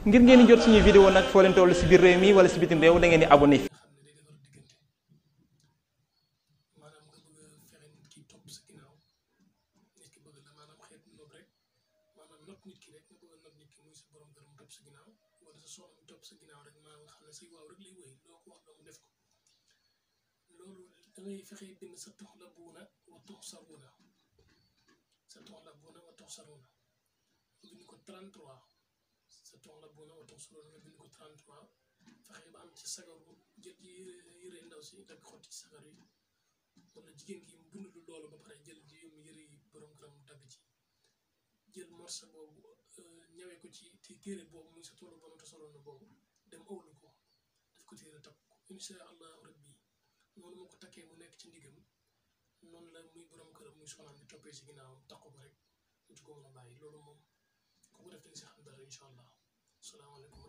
ngir ngeen di jot suñuy vidéo nag foo leen toll si biir réew mi wala si bitim réew da ngeen di abonné. maanaam nga bëgg a fexe nit ki topp sa ginnaaw nit ki bëgg la maanaam xeet nopp rek maanaam not nit ki rek nga bëgg a not nit ki muy sa borom kër mu topp sa ginnaaw wala sa soxna mu topp sa ginnaaw rek maanaam nga xam ne say waaw rek lay wéy loo ko wax doo mu def ko loolu da ngay fexe bind sa tuxlabuuna wa tuxsaruuna sa tuxlabuuna wa tuxsaruuna nga bind ko 33 sa tuxlabuuna wa tuxsaruuna nga bind ko 33 fexe ba am ci sagaru jël ci yëre ndaw si dagg xotti ci sagar yi wala jigéen gi mu bind lu loolu ba pare jël yëre yi borom këram dagg ci jël morsa boobu ñawee ko ci téere boobu muy sa toolu borom te soloon na boobu dem awlu ko daf ko téere takk ko insha allahu rabbi noonu moo ko takkee mu nekk ci ndigam noonu la muy borom këram muy soxnaam di toppee si ginnaawam takk ko rek du ko mën a bàyyi loolu moom ku ko def dañ si xam dara insha allah salaamaaleykum